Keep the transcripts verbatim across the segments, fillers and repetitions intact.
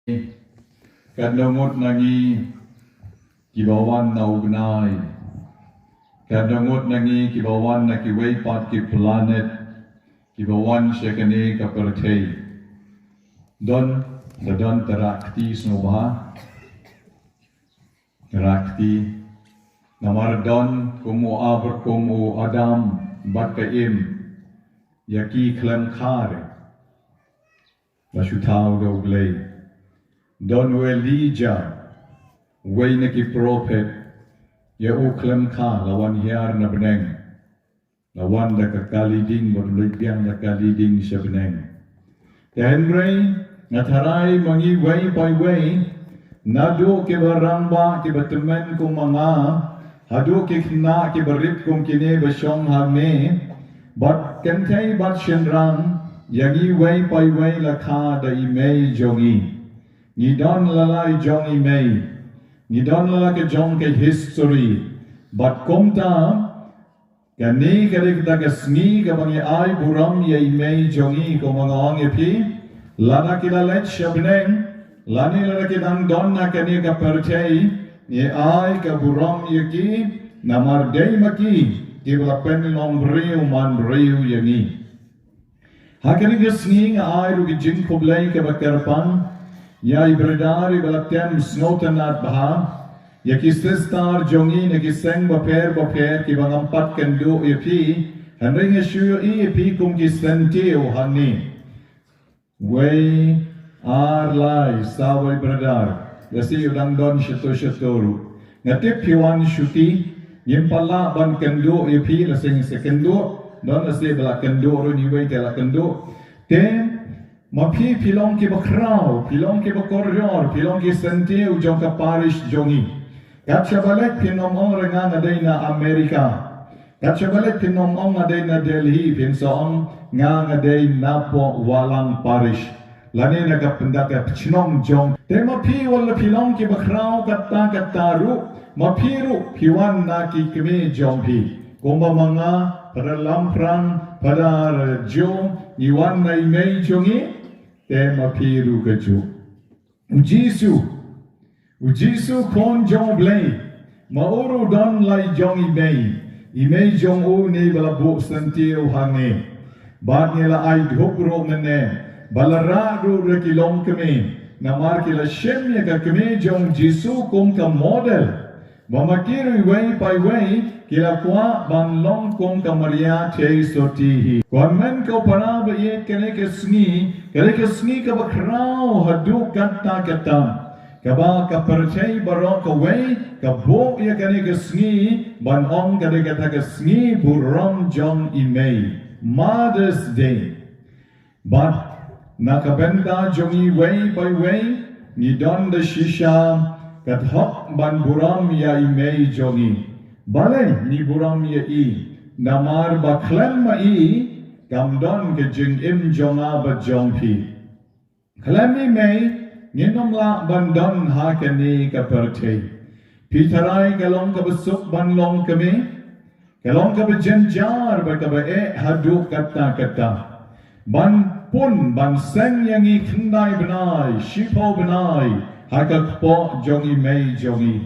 Katno ngut na ngi kiba wan na u bnai. Katno ngut na ngi kiba wan na kiwei pat ki planet, kiba wan sha kane ka pyrthei. Don, sa don tara kti sngewbha. Tara kti. Namar don kum u Abr-, kum u Adam bad ka Im, ïa ki khlem kha re. Ba shu thaw da U Blei. Don u Elijah, uwei na ki prophet, ïa u khlem kha, la wan hiar na bneng. La wan da ka kali ding, bad u leit biang da ka kali ding sha bneng. Te hynrei, nga tharai ma ngi wei pa wei, naduh kiba rangbah kiba tymmen kum ma nga, haduh ki khynnah kiba rit kum kine ba shong hangne, bad kynthei bad shynrang, ïa ngi wei pa wei la kha da i mei jong ngi. Ngi don la la i jong i mei. Ngi don la la ka jong ka history. Bad kumta, kane ka dei kata ka sngi kaba ngi ai burom ïa i mei jong ngi, kumba nga ong ïa phi. Lada ki la leit sha bneng, lane lada ki dang don na kane ka pyrthei, ngi ai ka burom ïa ki, namar dei ma ki, kiba la pynlong briew man briew ïa ngi. Ha kane ka sngi nga ai ruh ka jingkhublei kaba kyrpang ïa i brother iba la tem sngewtynnat bha, ïa ki sister jong ngi na ki seng bapher bapher kiba ngam pat kynduh ïa phi, hynrei nga shu ïohi ïa phi kum ki syntiew hangne. Wei, ar, lai, saw, wei brother. Lehse u dang don shato shato ruh. Nga tip phi wan shuti, ngim pat lah ban kynduh ïa phi, lehse ngin sa kynduh. Don lehse ba la kynduh ruh, ngi wei te la kynduh. Te, ma phi phi long kiba khraw, phi long kiba koryor, phi long ki syntiew jong ka parish jong ngi. Kat shaba leit phin ym ong re nga nga dei na America. Kat shaba leit phin ym ong nga dei na Delhi, phin sa ong nga nga dei na Poh Walang Parish. Lane na ka pynda ka pynshong jong. Te ma phi wat la phi long kiba khraw kata kata ruh, ma phi ruh phi wan na ki kmie jong phi. Kumba ma nga, Phadar Lamphrang, Phadar Joe, ngi wan na i mei jong ngi, te ma phi ruh kajuh. U Jisu. U Jisu khun jong U Blei. Ma u ruh u don la i jong i mei. I mei jong u ne ba la buh syntiew hangne. Bad ngi la ai dhup ruh mynne. Ba la rah ruh da ki longkmie. Namar ki la shim ïa ka kmie jong Jisu kum ka model. Ba ma ki ruh iwei pa iwei, ki la kwah ban long kum ka Maria Theisotti hi. Ko hynmen ko para ba ïeit, kane ka sngi, kane ka sngi kaba khraw haduh katta katta. Kaba ka pyrthei baroh kawei, ka buh ïa kane ka sngi, ban ong ka dei kata ka sngi burom jong i mei. Mother's Day. Bad, na ka bynta jong ngi iwei pa iwei, ngi don da shisha, ka hok ban burom ïa i mei jong ngi. Balei ngi burom ïa i, namar ba khlem ma i, kam don ka jingim jong nga bad jong phi. Khlem i mei, ngin ym lah ban don ha kane ka pyrthei. Phi tharai ka long kaba suk ban long kmie. Ka long kaba jynjar bad kaba eh haduh katta katta. Ban pun, ban seng ïa ngi khyndai bnai, shiphew bnai, ha ka kpoh jong i mei jong ngi.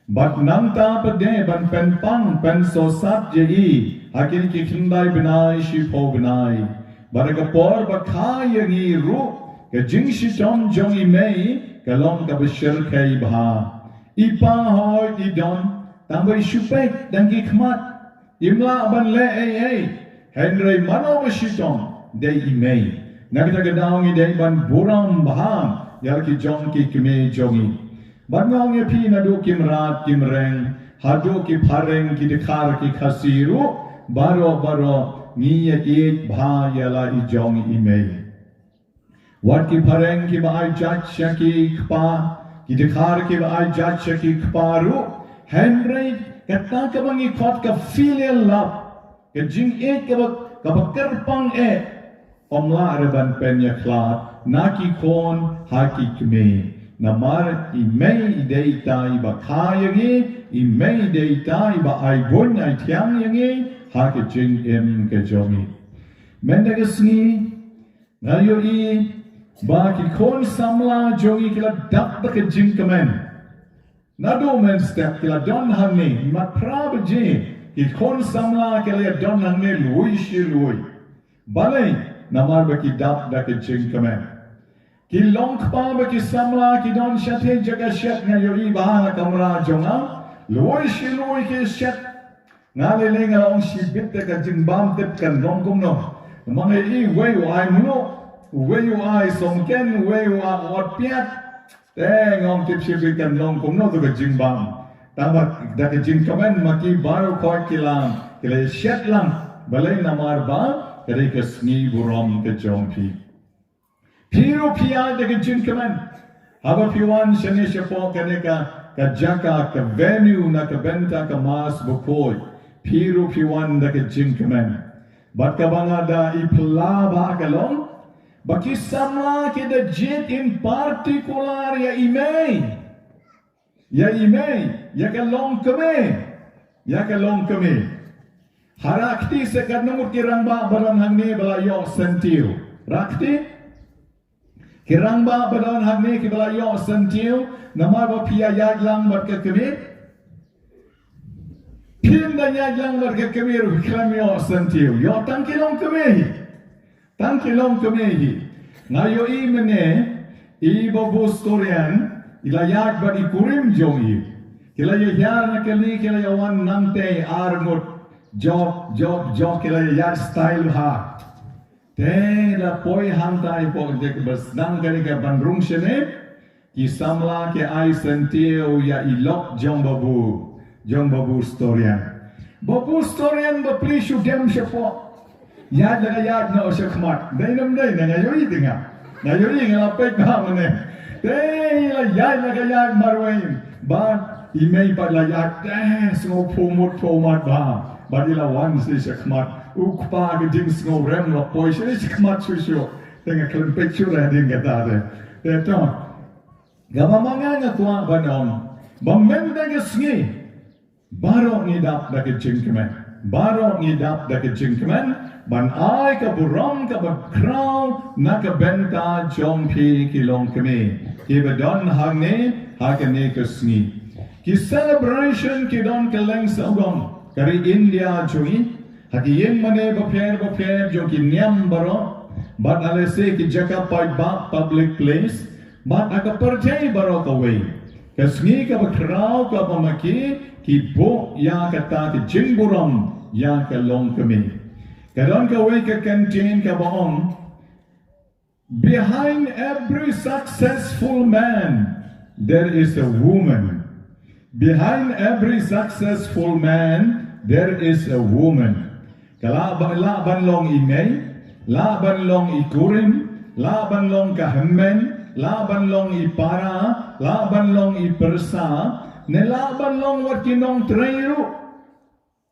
Bad nangta pat de ban pynpang, pynsosat ïa i, ha kine ki khyndai bnai, shiphew bnai. Bad ha ka por ba kha ïa ngi ruh, ka jingshitom jong i mei, ka long kaba shyrkhei bha. I pa hooid i don, tang ba i shu peit, dang ki khmat. Im lah ban leh ei ei. Hynrei mano ba shitom, dei i mei. Na kata ka daw ngi dei ban burom bha ïa la ki jong ki kmie jong ngi. Bad nga ong ïa phi naduh ki mrad ki mreng, haduh ki phareng ki dkhar ki Khasi ruh, baroh baroh ngi ïa ïeit bha ïa la i jong i mei. Wat ki phareng kiba ai jait sha ki kpa, ki dkhar kiba ai jait sha ki kpa ruh, hynrei kata kaba ngi khot ka filial love, ka jingïeit kaba, kaba kyrpang eh, ym lah re ban pynïakhlad na ki khun ha ki kmie. Namar i mei i dei ita iba kha ïa ngi, i mei i dei ita iba ai buiñ ai thiang ïa ngi ha ka jingim ka jong ngi. Mynta ka sngi, nga ïohi, Ba ki khun samla jong ngi ki la dap da ka jingkmen. Naduh mynstep ki la don hangne, mat phra baje, ki khun samla ki la ïa don hangne luwi shi luwi. Balei? Namar ba ki dap da ka jingkmen. Ki long kpa ba ki samla ki don shatei jaka shet, nga ïohi ba ha kamra jong nga, luwi shi luwi ki shet. Nga lei lei nga la ong shibit te ka jingbam tip kan long kumno. Namar nga ïohi uwei u ai mluh, uwei u ai songken, uwei u ai ot piat. Te nga ong tip shibit kan long kumno to ka jingbam. Tangba da ka jingkmen ma ki baroh khoit ki la, ki la shet lang. Balei? Namar ba ka dei ka sngi burom ka jong phi. Phi ruh phi ïaid da ka jingkmen. Haba phi wan shane shapoh kane ka, ka jaka, ka venue na ka bynta ka Mass Bakhuid. Phi ruh phi wan da ka jingkmen. Bad kaba nga da i pla ba ka long, ba ki samla ki da jied in particular ïa i mei. Ïa i mei, ïa ka longkmie, ïa ka longkmie. Ha rakti se katno ngut ki rangbah ba don hangne ba la ïoh syntiew. Rakti? Ki rangbah ba don hangne ki ba la ïoh syntiew, namar ba phi ïaid lang bad ka kmie. Phin da ïaid lang bad ka kmie ruh khlem ïoh syntiew. Ïoh tang ki longkmie hi. Tang ki longkmie hi. Nga ïohi mynne, i Babu Storian, i la ïaid bad i kurim jong i. Ki la ïa hiar na kali, ki la ïa wan nangtei ar ngut. Jop, jop, jop, ki la ïa ïaid style ha. Te la poi hangta i pok dek bas nang kali ka ban rung shane. Ki samla ki ai syntiew ïa i lok jong Babu, jong Babu Storian. Babu Storian ba pli shu dem shapoh. Ïaid la ka ïaid noh shakhmat. Dei nam dei na nga ïohi dei nga. Nga ïohi nga la peit ba mynne. Dei la ïaid la ka ïaid marwei. Bad i mei pat la ïaid. Dei sngewphew mut phew mat ba. Bad i la wan shi shakhmat. U kpa ka jingsngewrem la poi shi shakhmat shu shu. Te nga khlem peit shu la ding kata te. Te to. Kaba ma nga nga kwah ban ong. Ba mynta ka sngi. Baroh ngi dap da ka jingkmen. Baroh ngi dap da ka jingkmen. Ban ai ka burom kaba khraw na ka bynta jong phi ki longkmie. Kiba don hangne ha kane ka sngi. Ki celebration ki don kylleng sawdong. Ka ri India jong ngi. Ha ki ïing mane bapher bapher jong ki niam baroh. Bad ha lehse ki jaka paidbah public place. Bad ha ka pyrthei baroh kawei. Ka sngi kaba khraw kaba ma ki, ki buh ïa kata ka jingburom ïa ka longkmie. Ka don kawei ka ktien kaba ong, behind every successful man, there is a woman. Behind every successful man, there is a woman. Ka lah ba, lah ban long i mei, lah ban long i kurim, lah ban long ka hynmen, lah ban long i para, lah ban long i pyrsa, ne lah ban long wat ki nongtrei ruh.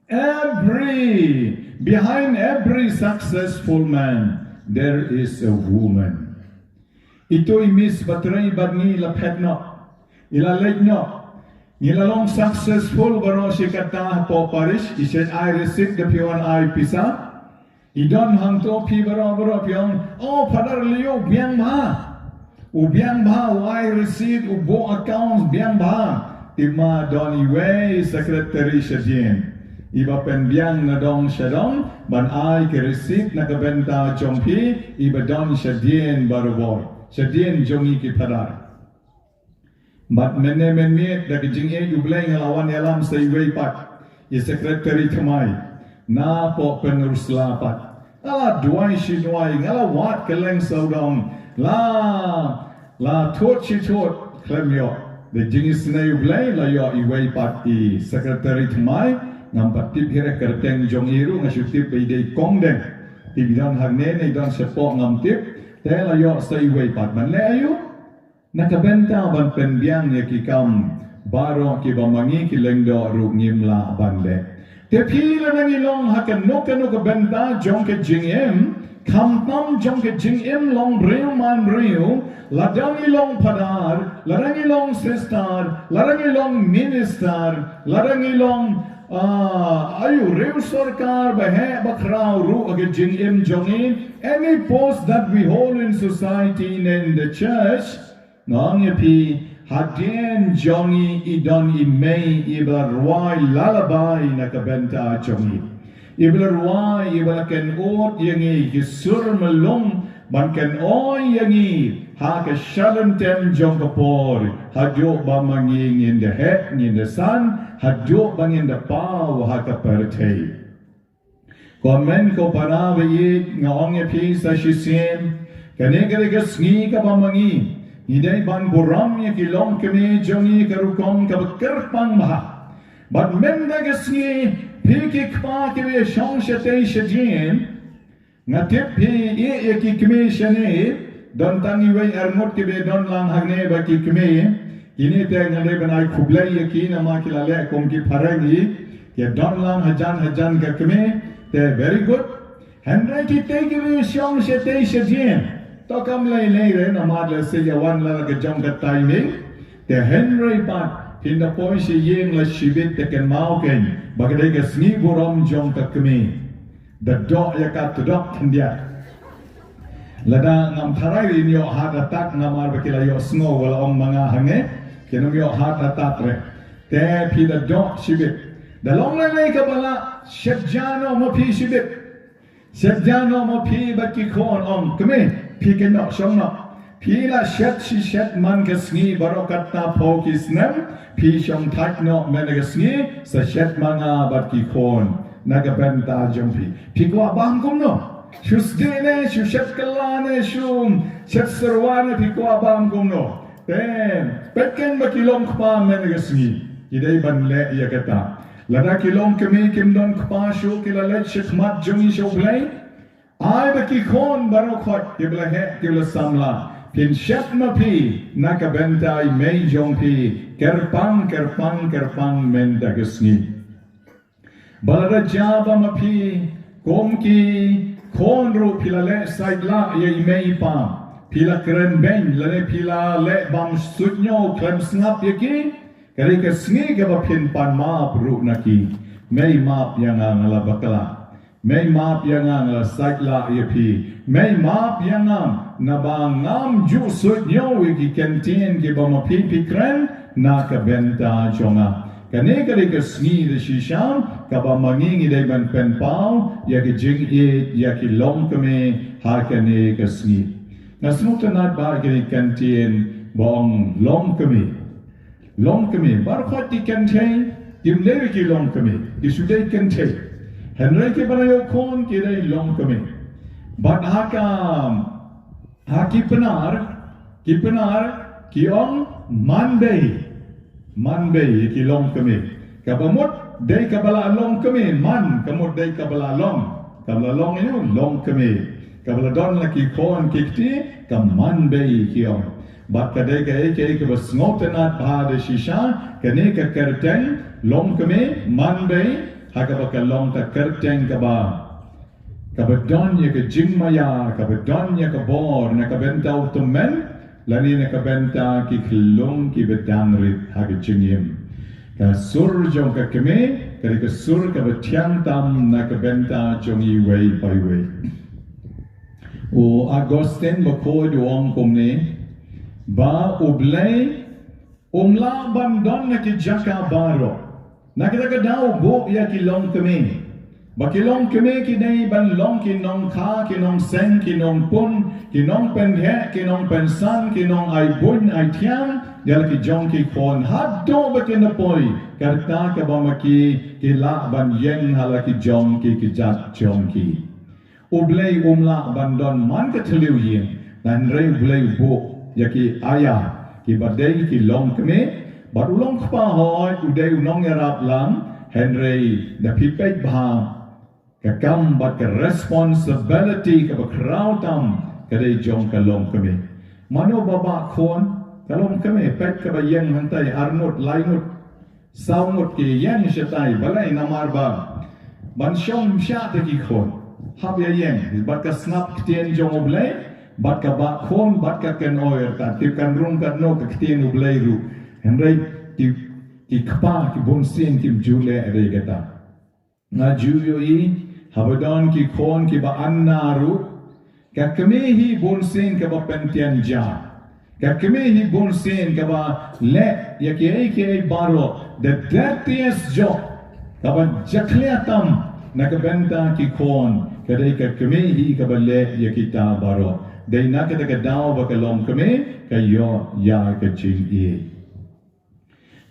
Every, behind every successful man, there is a woman. Ito i miss ba trei bad ngi la phet noh. I la leit noh. Ngi la long successful baroh shi katta hapoh parish, i shait ai receipt da phi wan ai pisa. I don hangto phi baroh baroh phi ong, oh, Father Leo biang bha. U biang bha, u ai receipt, u buh accounts biang bha. Te ma don iwei secretary shadien. Iba pynbiang na dong sha dong, ban ai ka receipt na ka bynta jong phi, iba don shadien barabor. Shadien jong ngi ki Father. Bad mynne mynmiet da ka jingïeit U Blei nga la wan ïalam sa iwei pat. I secretary thymmai. Napoh Pynursla pat. Nga la duwai shi duwai, nga la wad kylleng sawdong. La, la thut shi thut, khlem ïoh. Da jingisynei U Blei, la ïoh iwei pat i secretary thymmai. Ngam pat tip hi re kyrteng jong i ruh, nga shu tip ba i dei kong deng. Tip i don hangne ne i don shapoh ngam tip. Te la ïoh sa iwei pat. Ban leh aïu? Na ka bynta ban pynbiang ïa ki kam baroh kiba ma ngi ki lyngdoh ruh ngim lah ban leh. Te phi lada ngi long ha kano kano ka bynta jong ka jingim, khamtam jong ka jingim long briew man briew, lada ngi long Father, lada ngi long Sister, lada ngi long Minister, lada ngi long Ah, ayu, riew sorkar, baheh bakhraw ruh ha ka jingim jong ngi. Any post that we hold in society and in the church, nga ong ïa phi, hadien jong ngi i don i mei iba la rwai lalabai na ka bynta jong ngi. Iba la rwai, iba la kynnoh ïa ngi ki sur myllung, ban kynnoh ïa ngi ha ka shalynter jong ka por, haduh ba ma ngi ngin da heh, ngin da san, haduh ba ngin da paw ha ka pyrthei. Ko hynmen ko para ba ïeit, nga ong ïa phi sa shisien, kane ka dei ka sngi kaba ma ngi ngi dei ban burom ïa ki longkmie jong ngi ka rukom kaba kyrpang bha. Bad mynta ka sngi, phi ki kpa kiba ïashong shatei shadien, nga tip phi ïeh ïa ki kmie shane, don tang iwei arngut kiba don lang hangne bad ki kmie. Kine te nga dei ban ai khublei ïa ki namar ki la leh kum ki phareng hi. Ki don lang hajan hajan ka kmie. Te very good. Hynrei kitei kiba ïashong shatei shadien, to kam lei lei re namar lehse ïa wan la ka jong ka timing. Te hynrei pat phin da poi sha ïing la shibit, te kynmaw kein ba ka dei ka sngi burom jong ka kmie. Da doh ïa ka, to doh khyndiat. Lada ngam tharai ruh ïoh heart attack namar ba ki la ïohsngew ba la ong ma nga hangne, kin ym ïoh heart attack re. Te phi da doh shibit. Da long lei lei kaba lah, shet ja noh ma phi shibit. Shet ja noh ma phi bad ki khun, ong, kmie, phi kynnoh shong noh. Phi la shet shi shet man ka sngi baroh katta phew ki snem, phi shong thait noh mynta ka sngi, sa shet ma nga bad ki khun na ka bynta jong phi. Phi kwah bam kumno? Shu sdie ne, shu shet kylla ne, shu shet syrwa ne, phi kwah bam kumno? Te peit kein ba ki long kpa mynta ka sngi ki dei ban leh ïa kata. Lada ki longkmie kim don kpa shuh, ki la leit shakhmat jong ngi sha U Blei. Ai ba ki khun baroh khoit kiba la heh, kiba la samla, phin shet ma phi na ka bynta i mei jong phi. Kyrpang, kyrpang, kyrpang mynta ka sngi. Ba lada jia ba ma phi kum ki khun ruh phi la leh sait lah ïa i mei i pa, phi la kren beiñ lane phi la leh bam suidñiew khlem sngap ïa ki, ka dei ka sngi kaba phin pan map ruh na ki. Mei, map ïa nga, nga la bakla. Mei, map ïa nga, nga la sait lah ïa phi. Mei, map ïa nga naba ngam ju suidñiew ïa ki kyntien kiba ma phi phi kren na ka bynta jong nga. Kane ka dei ka sngi da shisha kaba ma ngi ngi dei ban pynpaw ïa ka jingïeit ïa ki longkmie ha kane ka sngi. Nga sngewtynnat ba kane ka kyntien ba ong longkmie. Longkmie, baroh khoit ki kynthei kim dei ki longkmie, ki shu dei kynthei. Hynrei kiba la ïoh khun ki dei longkmie. Bad ha ka, ha ki Pnar, ki Pnar ki ong manbei. Manbei ïa ki longkmie. Kaba mut dei kaba la longkmie, man ka mut dei kaba la long. Kaba la long ïa u longkmie. Kaba la don la ki khun ki kti, ka manbei ki ong. Bad ka dei kaei kaei kaba sngewtynnat bha da shisha, kane ka kyrteng longkmie, manbei, ha kaba ka long ka kyrteng kaba, kaba don ïa ka jingmaïa, kaba don ïa ka bor na ka bynta u tymmen lane na ka bynta ki khyllung kiba dang rit ha ka jingim. Ka sur jong ka kmie ka dei ka sur kaba thiang tam na ka bynta jong iwei pa iwei. U Augustine Bakhuid u ong kumne, ba U Blei um lah ban don na ki jaka baroh. Na kata ka daw u buh ïa ki longkmie, ba ki longkmie ki dei ban long ki nongkha, ki nongseng, ki nongpun, ki nongpynheh, ki nongpynsan, ki nongai buiñ ai thiang ïa la ki jong ki khun haduh ba kin da poi ka rta kaba ma ki ki lah ban ïeng ha la ki jong ki kjat jong ki. U Blei um lah ban don man ka thliew ïing, hynrei U Blei u buh ïa ki aya kiba dei ki longkmie. Bad u longkpa hooid u dei u nongïarap lang, hynrei da phi peit bha, ka kam bad ka responsibility kaba khraw tam ka dei jong ka longkmie. Mano ba bah khun? Ka longkmie. Peit kaba ïeng hangtai, arngut, laingut, sawngut ki ïeng shatai. Balei? Namar ba ban shong bishar te ki khun. Hap ïa ïeng bad ka sngap ktien jong U Blei, bad ka bah khun, bad ka kynnoh ïa ka. Tip kan rung katno ka ktien U Blei ruh, hynrei ki Ki kpa ki bun sien kim ju leh re kata. Nga ju ïohi, haba don ki khon kiba anna ruh, ka kmie hi bun sien kaba pyntian ja. Ka kmie hi bun sien kaba leh ïa kiei kiei baroh, the dirtiest job, kaba jakhlia tam na ka bynta ki khon, ka dei ka kmie hi kaba leh ïa kita baroh. Dei na kata ka daw ba ka longkmie ka ïoh ïa ka jingïeit.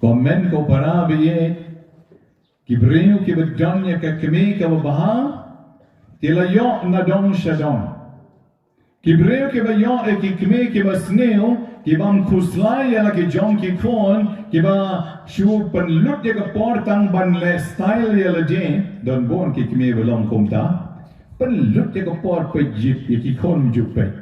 Ko hynmen ko para ba ïeit, ki briew kiba don ïa ka kmie kaba bha, ki la ïoh na dong sha dong. Ki briew kiba ïoh ïa ki kmie kiba sniew, kibym khuslai ïa la ki jong ki khon, kiba shu pynlut ïa ka por tang ban leh style ïa lade, don bun ki kmie ba long kumta. Pynlut ïa ka por peit ïit ïa ki khon ju peit.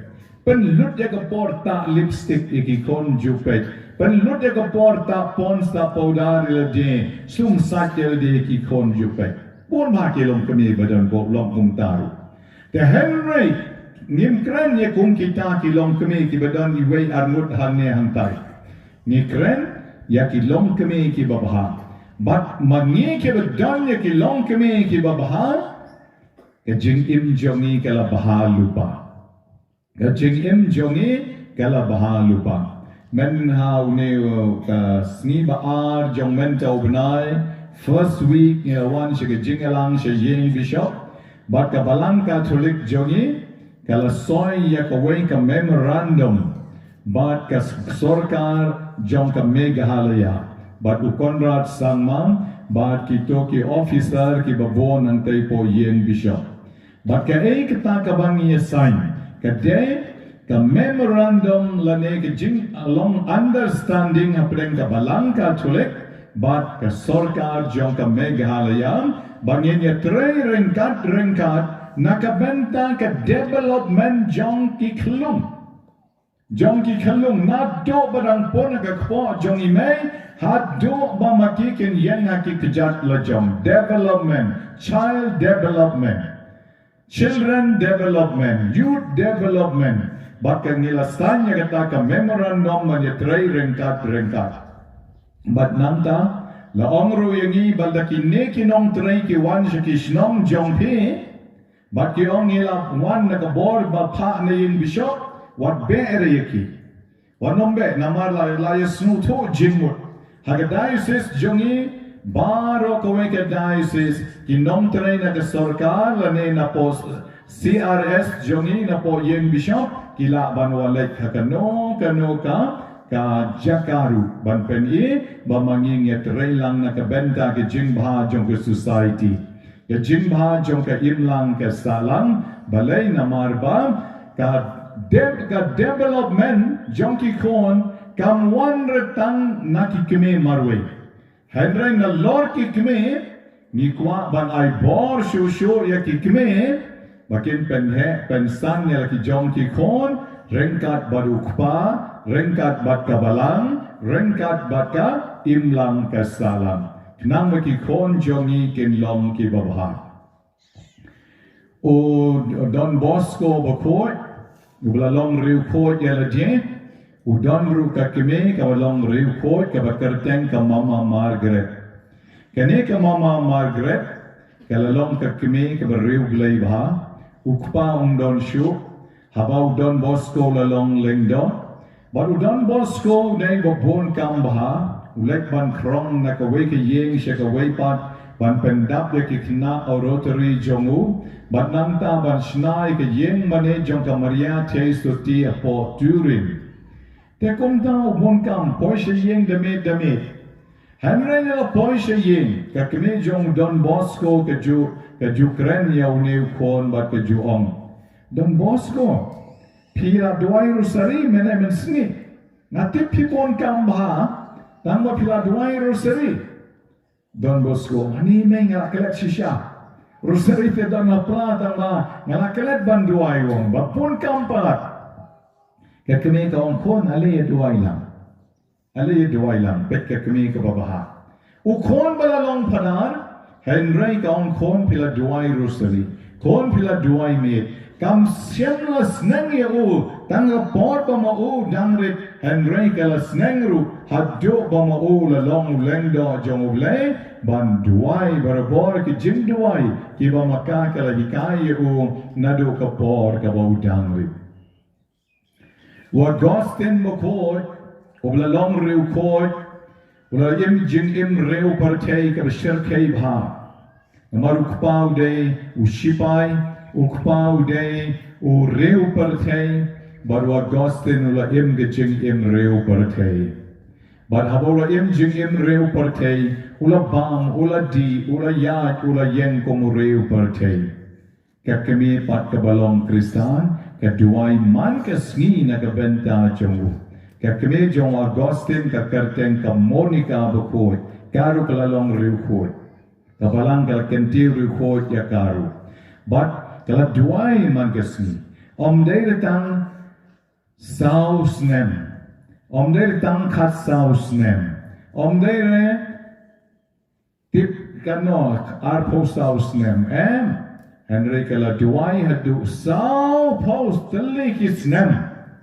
Pynlut ïa ka por tah lipstick ïa ki khon ju peit. Pynlut ïa ka por tah pons tah powder ïa lade, sum sait ïa lade ïa ki khon ju peit. Bun bha ki longkmie ba don ba long kumta ruh. Te hynrei ngim kren ïa kum kita ki longkmie kiba don iwei arngut hangne hangtai. Ngi kren ïa ki longkmie kiba bha. Bad ma ngi kiba don ïa ki longkmie kiba bha, ka jingim jong ngi ka la bha lypa. Ka jingim jong ngi ka la bha lypa. Mynha une u, ka sngi ba ar jong mynta u bnai, first week ngi la wan sha ka jingïalang sha ïing bishop. Bad ka balang Katholik jong ngi ka la soi ïa kawei ka memorandum bad ka s-, sorkar jong ka Meghalaya, bad u Conrad Sangma, bad kito ki officer kiba bun nangtei hapoh ïing bishop. Bad kaei kata kaba ngi ïa sign, ka dei ka memorandum lane ka jinglong understanding hapdeng ka balang Katholik bad ka sorkar jong ka Meghalaya, ba ngin ïatrei ryngkat ryngkat na ka bynta ka development jong ki khyllung. Jong ki khyllung naduh ba dang pun ha ka kpoh jong i mei, haduh ba ma ki kin ïeng ha ki kjat lajong. Development, child development, children development, youth development. Bad ka ngi la sign ïa kata ka memorandum ban ïatrei ryngkat ryngkat. Bad nangta la ong ruh ïa ngi ba lada kine ki nongtrei ki wan sha ki shnong jong phi, bad ki ong ngi la wan na ka bor ba phah na ïing bishop, wat beh re ïa ki. Wat nym beh, namar la, la ïasngewthuh jingmut. Ha ka diocese jong ngi, baroh kawei ka diocese, ki nongtrei na ka sorkar lane na post C R S jong ngi, na poh ïing bishop, ki lah ban waleit ha kano kano ka, ka jaka ruh ban pyni ba ma ngi ngi ïatrei lang na ka bynta ka jingbha jong ka society. Ka jingbha jong ka imlang ka sahlang, balei? Namar ba ka de-, ka development jong ki khun kam wan re tang na ki kmie marwei. Hynrei nalor ki kmie, ngi kwah ban ai bor shuh shuh ïa ki kmie ba kin pynheh pynsan ïa la ki jong ki khun, ryngkat bad u kpa, ryngkat bad ka balang, ryngkat bad ka imlang ka sahlang. Khnang ba ki khun jong ngi kin long kiba bha. U Don Bosco bakhuid, uba la long riewkhuid ïa lade, u don ruh ka kmie kaba long riewkhuid kaba kyrteng ka Mama Margaret. Kane ka Mama Margaret ka la long ka kmie kaba riewblei bha. U kpa um don shuh, haba u Don Bosco u la long lyngdoh. Bad u Don Bosco u dei uba bun kam bha, u leit ban khrong na kawei ka ïing sha kawei pat, ban pyndap ïa ki khynnah oratory jong u, bad nangta ban shna ïa ka ïing mane jong ka Maria Theisotti hapoh Turin. Te kumta u bun kam, poi sha ïing da miet da miet. Hynrei haba la poi sha ïing, ka kmie jong u Don Bosco ka ju, ka ju kren ïa une u khun bad ka ju ong, Don Bosco, phi la duwai rosary mynne mynsngi. Nga tip phi bun kam bha, tang ba phi la duwai rosary. Don Bosco, ani mei nga la klet shisha. Rosary te don ha pla tang ba nga la klet ban duwai, u ong, ba bun kam palat. Ka kmie ka ong, khun, ale ïa duwai lang. Ale ïa duwai lang, peit ka kmie kaba bha. U khun ba la long phadar, hynrei ka ong, khun, phi la duwai rosary. Khun, phi la duwai miet. Kam shym la sneng ïa u, tang ha ka por ba ma u dang rit, Hynrei ka la sneng ruh haduh ba ma u la long u lyngdoh jong U Blei ban duwai barabor ki jingduwai kiba ma ka ka la hikai ïa u naduh ka por kaba u dang rit. U Augustine bakhuid, uba la long riewkhuid, u la im jingim riew pyrthei kaba shyrkhei bha. Namar u kpa u dei u shipai, u kpa u dei u riew pyrthei, bad u Augustine u la im ka jingim riew pyrthei. Bad haba u la im jingim riew pyrthei, u la bam, u la dih, u la ïaid, u la ïeng kum u riew pyrthei. Ka kmie pat kaba long Khristan, ka duwai man ka sngi na ka bynta jong u. Ka kmie jong u Augustine ka kyrteng ka Monica bakhuid, ka ruh ka la long riewkhuid. Ka balang ka la kyntiew riewkhuid ïa ka ruh. Bad ka la duwai man ka sngi. Ym dei re tang saw snem. Ym dei re tang khatsaw snem. Ym dei re tip katno arphew saw snem, em? Hynrei ka la duwai haduh sawphew tylli ki snem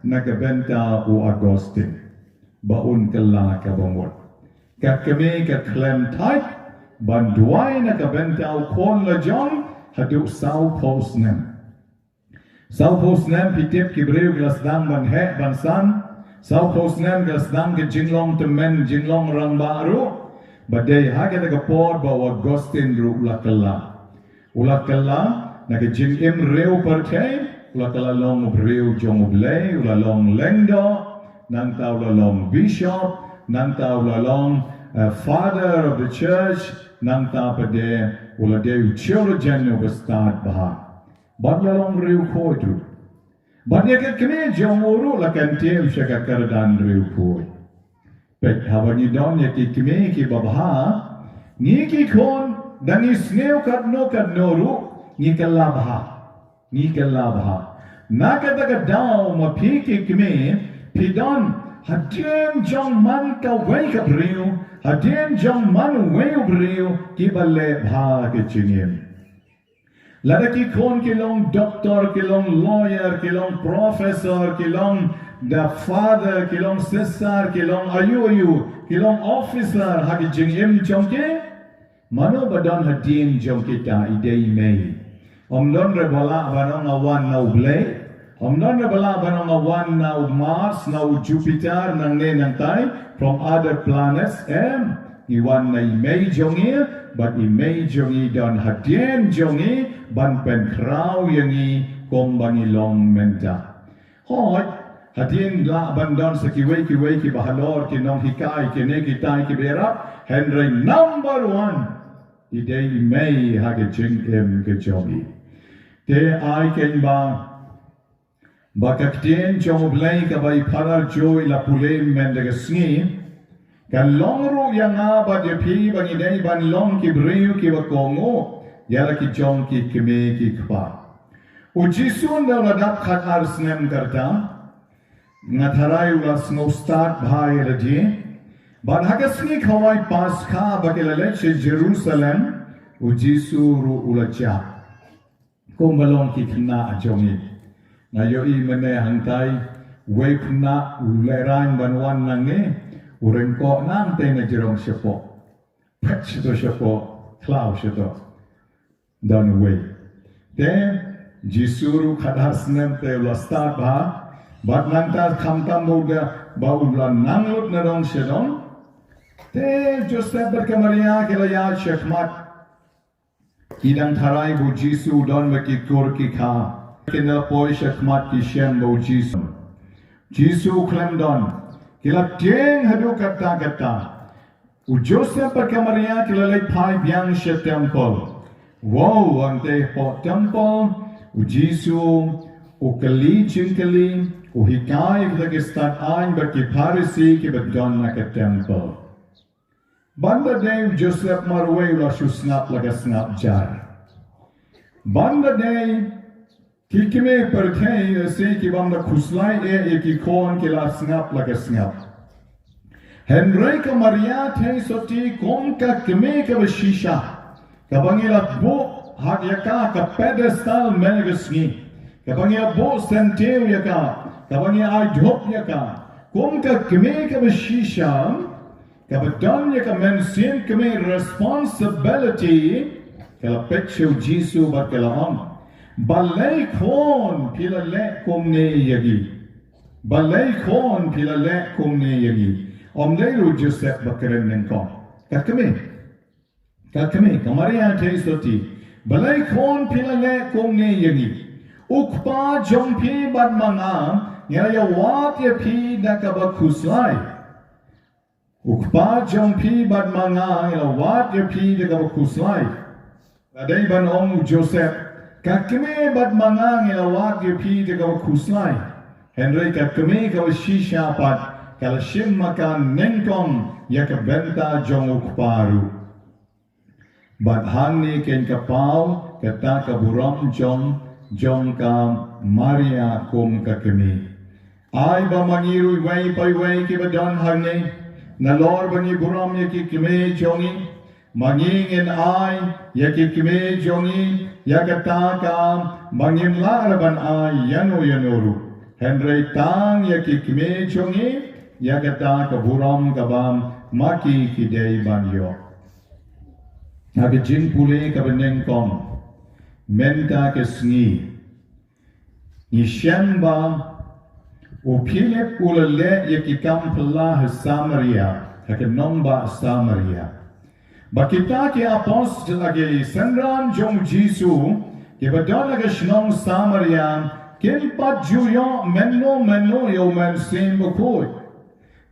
na ka bynta u Augustine. Ba un kylla kaba mut. Ka kmie ka khlem thait ban duwai na ka bynta u khun la jong haduh sawphew snem. Sawphew snem phi tip ki briew ki la sdang ban heh ban san. Sawphew snem ki la sdang ki jinglong tymmen, jinglong rangbah ruh. Ba dei ha kata ka por ba u Augustine ruh u la kylla. U la kylla na ka jingim riew pyrthei, u la kylla long u briew jong U Blei, u la long lyngdoh, nangta u la long bishop, nangta u la long, eh, father of the church, nangta pat de u la dei u theologian uba stad bha. Bad la long riewkhuid ruh. Bad ïa ka kmie jong u ruh la kyntiew sha ka kyrdan riewkhuid. Peit haba ngi don ïa ki kmie kiba bha, ngi ki khun, da ngi sniew katno katno ruh, ngi kylla bha. Ngi kylla bha. Na kata ka daw ma phi ki kmie, phi don hadien jong man kawei ka briew, hadien jong man uwei u briew, kiba leh bha ka jingim. Lada ki khun ki long doctor, ki long lawyer, ki long professor, ki long da father, ki long sister, ki long aïu aïu, ki long officer ha ki jingim jong ki. Mano ba don hadien jong kita? I dei i mei. Ym don re ba lah ban ong nga wan na U Blei. Ym don re ba lah ban ong nga wan na u Mars, na u Jupiter, nangne nangtai, from other planets, em. Ngi wan na i mei jong ngi, bad i mei jong ngi don hadien jong ngi, ban pynkhraw ïa ngi kumba ngi long mynta. Hooid, hadien lah ban don sa kiwei kiwei kiba halor, ki nonghikai, kine kitai kiba ïarap, hynrei number one, i dei i mei ha ka jingim ka jong ngi. Te ai kein ba, ba ka ktien jong U Blei kaba i Phadar Joe i la pule mynta ka sngi, kan long ruh ïa nga bad ïa phi ba ngi dei ban long ki briew kiba kohnguh ïa la ki jong ki kmie ki kpa. U Jisu ynda u la dap khatar snem ka rta, nga tharai u la sngewstad bha ïa lade. Bad ha ka sngi khawai Paskha ba ki la leit sha Jerusalem, u Jisu ruh u la jah. Kumba long ki khynnah jong ngi. Nga ïohi mynne hangtai, uwei u khynnah u lehraiñ ban wan nangne, u ryngkoh nangtei na jrong shapoh. Phet shato shapoh, khlaw shato. Don uwei. Te, Jisu ruh khatar snem te u la stad bha, bad nangta khamtam ba u da, ba u la nang lut na dong sha dong. Te, Joseph bad ka Maria ki la ïaid shakhmat. Ki dang tharai ba u Jisu u don bad ki kur ki kha. Kin da poi shakhmat ki shem ba u Jisu. Jisu u khlem don. Ki la tieng haduh katta katta. U Joseph bad ka Maria ki la leit phai biang sha temple. Wow, hangtei hapoh temple, u Jisu u kylli jingkylli, u hikai ïa kita ki stad aiñ bad ki Pharisi kiba don ha ka temple. Ban da dei u Joseph marwei u la shu sngap la ka sngap jar. Ban da dei ki kmie pyrthei, lehse ki bym da khuslai eh ïa ki khun, ki la sngap la ka sngap. Hynrei ka Maria thei sotti kum ka kmie kaba shisha, kaba ngi la buh ha ïa ka ka pedestal mynne ka sngi, kaba ngi la buh syntiew ïa ka, kaba ngi ai dhup ïa ka, Kum ka kmie kaba shisha, kaba don ïa ka mynsiem kmie, responsibility, ka la peit sha u Jisu bad ka la ong, "Balei khun phi la leh kumne ïa ngi? Balei khun phi la leh kumne ïa ngi?" Ym dei ruh u Joseph ba kren nyngkong. Ka kmie. Ka kmie, ka Maria Theisotti. "Balei khun phi la leh kumne ïa ngi? U kpa jong phi bad ma nga ngi la ïawad ïa phi da kaba khuslai. U kpa jong phi bad ma nga ngi la wad ïa phi da kaba khuslai." La dei ban ong u Joseph, "Ka kmie bad ma nga ngi la wad ïa phi da kaba khuslai." Hynrei ka kmie kaba shisha pat, ka la shim makan nyngkong ïa ka bynta jong u kpa ruh. Bad hangne keiñ ka paw kata ka burom jong, jong ka Maria kum ka kmie. Ai ba ma ngi ruh iwei pa iwei kiba don hangne, nalor ba ngi burom ïa ki kmie jong ngi, ma ngi ngin ai ïa ki kmie jong ngi ïa kata kaba ngim lah ruh ban ai ïano ïano ruh. Hynrei tang ïa ki kmie jong ngi ïa kata ka burom kaba ma ki ki dei ban ïoh. Ha ka jingpule kaba nyngkong mynta ka sngi, ngi shem ba u Philip u la leh ïa ki kam phylla ha Samaria, ha ka nongbah Samaria. Ba kita ki apostol, ki synran jong u Jisu, kiba don ha ka shnong Samaria, kim pat ju ïoh mynno mynno ïa u Mynsiem Bakhuid.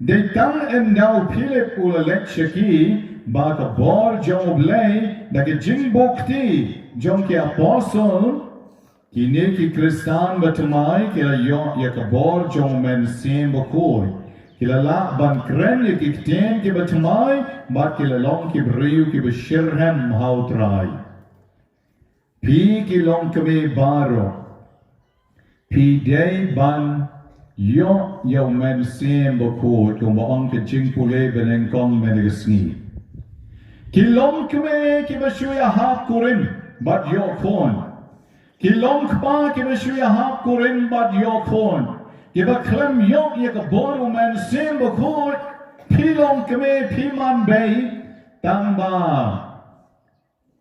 Dei tang ynda u Philip u la leit sha ki ba ka bor jong U Blei da ka jingbuh kti jong ki apostol, kine ki Khristan ba thymmai ki la ïoh ïa ka bor jong u Mynsiem Bakhuid. Ki la lah ban kren ïa ki ktien kiba thymmai bad ki la long ki briew kiba shitrhem ha U Trai. Phi ki longkmie baroh, phi dei ban ïoh ïa u Mynsiem Bakhuid, kumba ong ka jingpule ba nyngkong mynta ka sngi. Ki longkmie kiba shu ïahap kurim bad ïoh khun. Ki longkpa kiba shu ïahap kurim bad ïoh khun. Kiba khlem ïoh ïa ka bor u Mynsiem Bakhuid, phi longkmie phi man bei, tang ba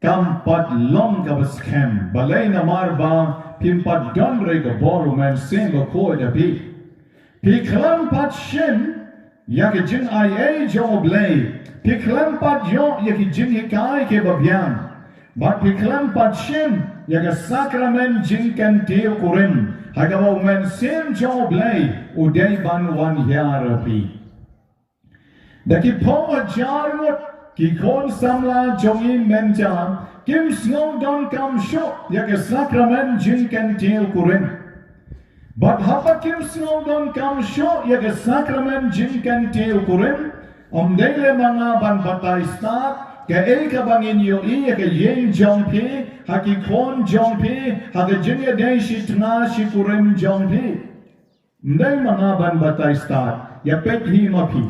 kam pat long kaba skhem, balei namar ba phim pat don ruh ka bor u Mynsiem Bakhuid ha phi. Phi khlem pat shim ïa ka jingaiei jong U Blei, phi khlem pat ïoh ïa ki jinghikai kiba biang, bad phi khlem pat shim ïa ka sakramen jingkyntiew kurim, ha kaba u Mynsiem jong U Blei u dei ban wan hiar ha phi. Da ki phew hajar ngut ki khun samla jong ngi mynta kim sngew donkam shuh ïa ka sakramen jingkyntiew kurim. Bad haba kim sngew donkam shuh ïa ka sakramen jingkyntiew kurim, ym dei lei ma nga ban batai stad, kaei kaba ngin ïohi ïa ka ïing jong phi, ha ki khun jong phi, ha ka jingïadei shi tnga shi kurim jong phi. Ym dei ma nga ban batai stad, ïa peit hi ma phi.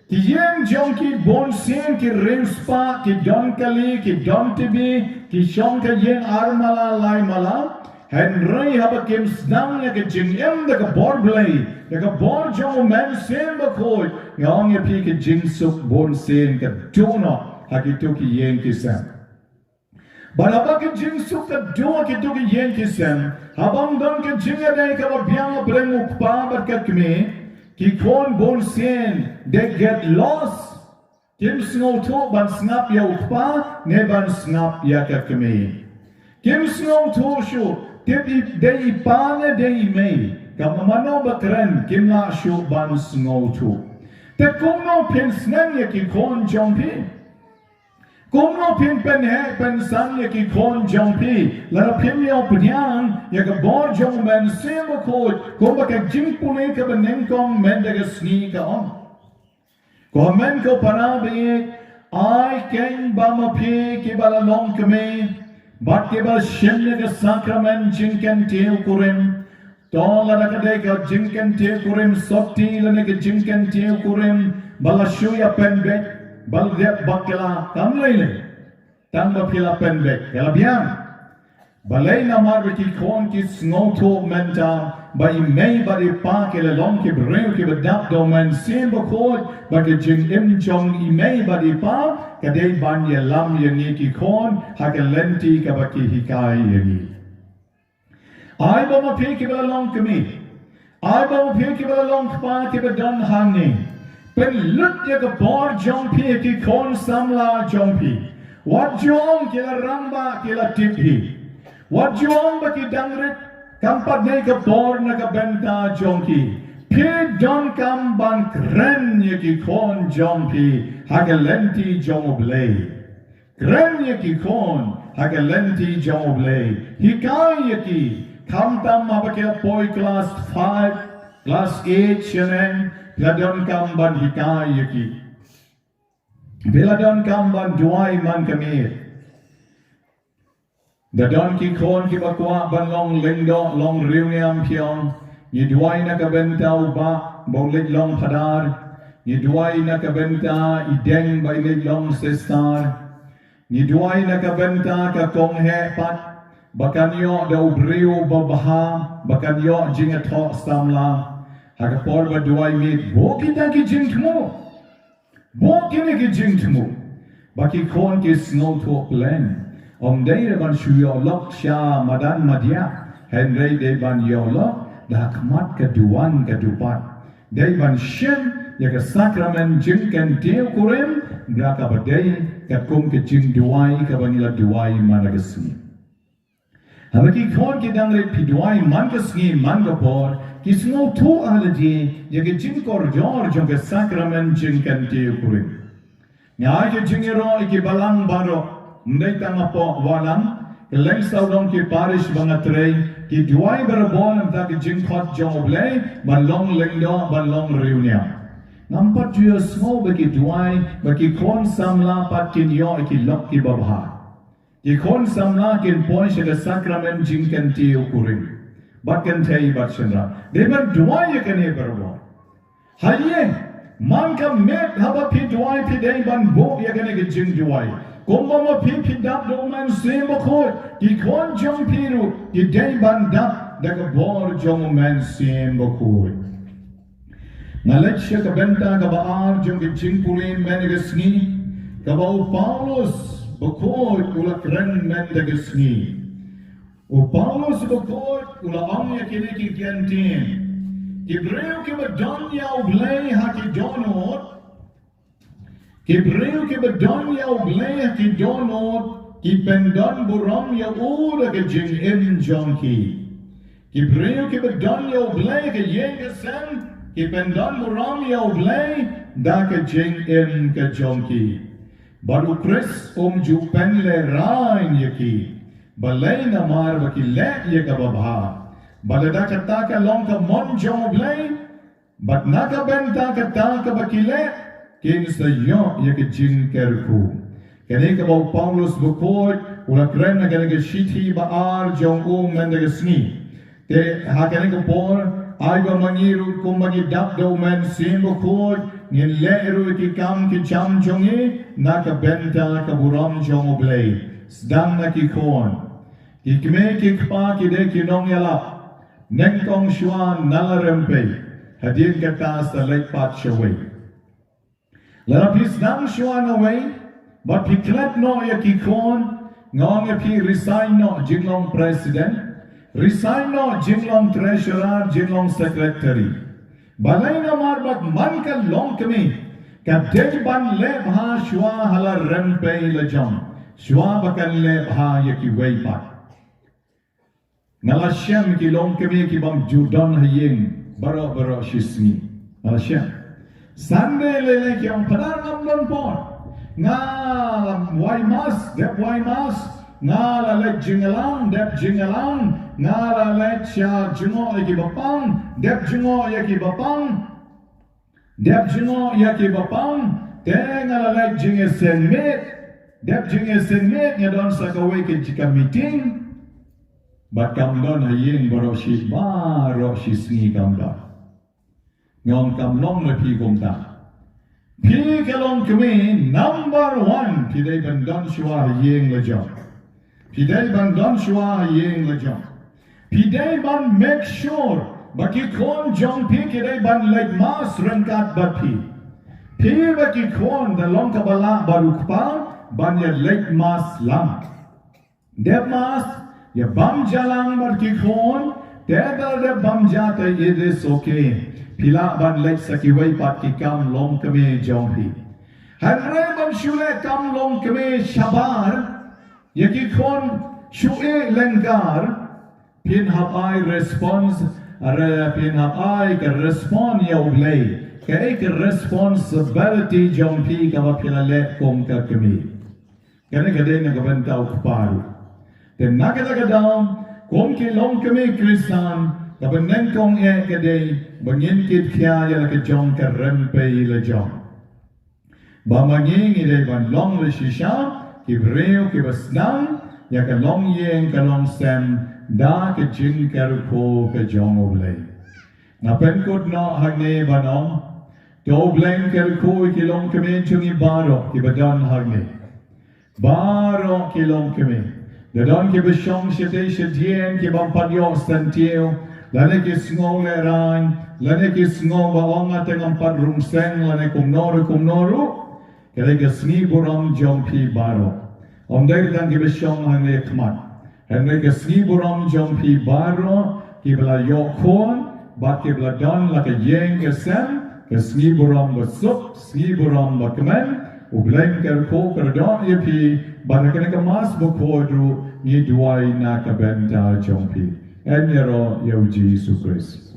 Ki ïing jong ki bun sien ki riewspah, ki don kali, ki don tibi, ki shong ka ïing ar mala lai mala. Hynrei haba kim sdang ïa ka jingim da ka bor Blei, da ka bor jong u Mynsiem Bakhuid, nga ong ïa phi ka jingsuk bun sien ka duh noh ha kito ki ïing ki sem. Bad haba ka jingsuk ka duh ha kito ki ïing ki sem, haba ym don ka jingïadei kaba biang hapdeng u kpa bad ka kmie, ki khun bun sien they get lost. Kim sngewthuh ban sngap ïa u kpa ne ban sngap ïa ka kmie. Kim sngewthuh shuh tip i dei i pa ne dei i mei, ka mano ba kren, kim lah shuh ban sngewthuh. Te kumno phin sneng ïa ki khun jong phi? Kumno phin pynheh pynsan ïa ki khun jong phi, lada phim ïoh pdiang ïa ka bor jong u Mynsiem Bakhuid, kumba ka jingpule kaba nyngkong mynta ka sngi ka ong. Ko hynmen ko para baieit, ai keiñ ba ma phi kiba la long kmie, bad kiba shim ïa ka sakramen jingkyntiew kurim, to lada ka dei ka jingkyntiew kurim sotti lane ka jingkyntiew kurim ba la shu ïa pynbeit, ba la dep bakla, kam lei lei. Tang ba phi la pynbeit, ka la biang. Balei? Namar ba ki khun ki sngewthuh mynta ba i mei bad i pa ki la long ki briew kiba dap da u Mynsiem Bakhuid, ba ka jingim jong i mei bad i pa ka dei ban ïalam ïa ngi ki khun ha ka lynti kaba ki hikai ïa ngi. Ai ba ma phi kiba la long kmie, ai ba ma phi kiba la long kpa kiba don hangne, pynlut ïa ka bor jong phi ha ki khun samla jong phi. Wat ju ong ki la rangbah, ki la tip hi. Wat ju ong ba ki dang rit, kam pat dei ka bor na ka bynta jong ki. Phi donkam ban kren ïa ki khun jong phi ha ka lynti jong U Blei. Kren ïa ki khun ha ka lynti jong U Blei. Hikai ïa ki. Khamtam haba ki la poi klas five, klas eight, shaneng, phi la donkam ban hikai ïa ki. Phi la donkam ban duwai man ka miet. Da don ki khun kiba kwah ban long lyngdoh, long riewniam, phi ong, ngi duwai na ka bynta u bah ba un leit long phadar. Ngi duwai na ka bynta i deng ba in leit long sister. Ngi duwai na ka bynta ka kong heh pat, ba kan ïoh da u briew babha, ba kan ïoh jingïathoh samla. Ha ka por ba duwai miet, buh kita ki jingthmu. Buh kine ki jingthmu. Ba ki khun ki sngewthuh pleng. Ym dei ruh ban shu ïoh lok sha madan madiah, hynrei dei ban ïoh lok da khmat ka duwan ka dupat. Dei ban shim ïa ka sakramen jingkyntiew kurim, da kaba dei katkum ka jingduwai kaba ngi la duwai man la ka sngi. Haba ki khun ki dang rit, phi duwai man ka sngi man ka por, ki sngewthuh ha lade ïa ka jingkordor jong ka sakramen jingkyntiew kurim. Nga ai ka jingïaroh ïa ki balang baroh, ym dei tang hapoh Wanlam, kylleng sawdong ki parish ba nga trei, ki duwai barabor namar ka jingkhot jong U Blei ban long lyngdoh, ban long riewniam. Ngam pat ju ïohsngew ba ki duwai ba ki khun samla pat kin ïoh ïa ki lok kiba bha. Ki khun samla kin poi sha ka sakramen jingkyntiew kurim. Bad kynthei bad shynrang. Dei ban duwai ïa kane barabor. Ha ïing, man ka miet haba phi duwai phi dei ban buh ïa kane ka jingduwai. Kumba ma phi phi dap da u Mynsiem Bakhuid, ki khun jong phi ruh ki dei ban dap da ka bor jong u Mynsiem Bakhuid. Nga leit sha ka bynta kaba ar jong ka jingpule mynta ka sngi, kaba u Paulus Bakhuid u la kren mynta ka sngi. U Paulus Bakhuid u la ong ïa kine ki kyntien. Ki briew kiba don ïa U Blei ha ki dohnud, ki briew kiba don ïa U Blei ha ki dohnud, ki pyndon burom ïa u da ka jingim jong ki. Ki briew kiba don ïa U Blei ha ka ïing ka sem, ki pyndon burom ïa U Blei da ka jingim ka jong ki. Bad u Khrist um ju pynlehraiñ ïa ki. Balei? Namar ba ki leh ïa kaba bha. Bad lada kata ka long ka mon jong U Blei, bad na ka bynta kata kaba ki leh, kin sa ïoh ïa ka jingkyrkhu. Kane kaba u Paulus Bakhuid u la kren ha kane ka shithi ba ar jong u mynta ka sngi. Te ha kane ka por, ai ba ma ngi ruh kumba ngi dap da u Mynsiem Bakhuid, ngin leh ruh ïa ki kam ki jam jong ngi na ka bynta ka burom jong U Blei. Sdang na ki khun. Ki kmie ki kpa ki dei ki nongïalap. Nyngkong shuwa na la rympei, hadien kata sa leit pat shawei. Lada phi sdang shuwa na wei bad phi klet noh ïa ki khun, nga ong ïa phi, resign noh jinglong president, resign noh jinglong treasurer, jinglong secretary. Balei? Namar ba man ka longkmie ka dei ban leh bha shuwa ha la rympei la jong, shuwa ba kan leh bha ïa kiwei pat. Nga la shem ki longkmie ki bym ju don ha ïing baroh baroh shi sngi. Nga la shem. Sunday lei lei ki ong, Phadar, ngam don por. Nga la wai mass, dep wai mass. Nga la leit jingïalang, dep jingïalang. Nga la leit sha jngoh ïa ki bapang, dep jngoh ïa ki bapang. Dep jngoh ïa ki bapang, te nga la leit jingïaseng miet. Dep jingïaseng miet nga don sa kawei ka jaka meeting. Bad kam don ha ïing baroh shi, baroh shi sngi kam don. Nga ong kam long na phi kumta. Phi ka longkmie number one, phi dei ban don shuwa ha ïing la jong. Phi dei ban don shuwa ha ïing la jong. Phi dei ban make sure Ba ki khun jong phi ki dei ban leit mass ryngkat bad phi. Phi bad ki khun da long kaba lah bad u kpa ban ïa leit mass lang. Dep mass, ïa bam ja lang bad ki khun, te da dep bam ja te it is okay. Phi lah ban leit sa kiwei pat ki kam longkmie jong phi. Hynrei ban shu leh kam longkmie shabar, ïa ki khun shu ïeh lyngkar, phin hap ai response, are phin hap ai ka respond ïa U Blei. Kaei ka responsibility jong phi kaba phi la leh kum ka kmie. Kane ka dei na ka bynta u kpa ruh. Te na kata ka daw, kum ki longkmie Khristan, kaba nyngkong eh ka dei ba ngin kit khia ïa la ka jong ka rympei la jong. Ba ma ngi ngi dei ban long la shisha ki briew kiba sdang ïa ka longïing ka longsem da ka jingkyrkhu ka jong U Blei. Nga pynkut noh hangne ban ong, to U Blei un kyrkhu ïa ki longkmie jong ngi baroh kiba don hangne. Baroh ki longkmie. Da don kiba shong shatei shadien kiba ym pat ïoh syntiew, lane ki sngew lehraiñ, lane ki sngew ba ong nga te ngam pat rung seng, lane kumno ruh kumno ruh. Ka dei ka sngi burom jong phi baroh. Ym dei tang kiba shong hangne khmat. Hynrei ka sngi burom jong phi baroh kiba la ïoh khun bad kiba la don la ka ïing ka sem, ka sngi burom ba suk, sngi burom ba kmen. U Blei un kyrkhu kyrdoh ïa phi, bad ha kane ka Mass bakhuid ruh ngi duwai na ka bynta jong phi. Yn ïaroh ïa U Jisu Khrist.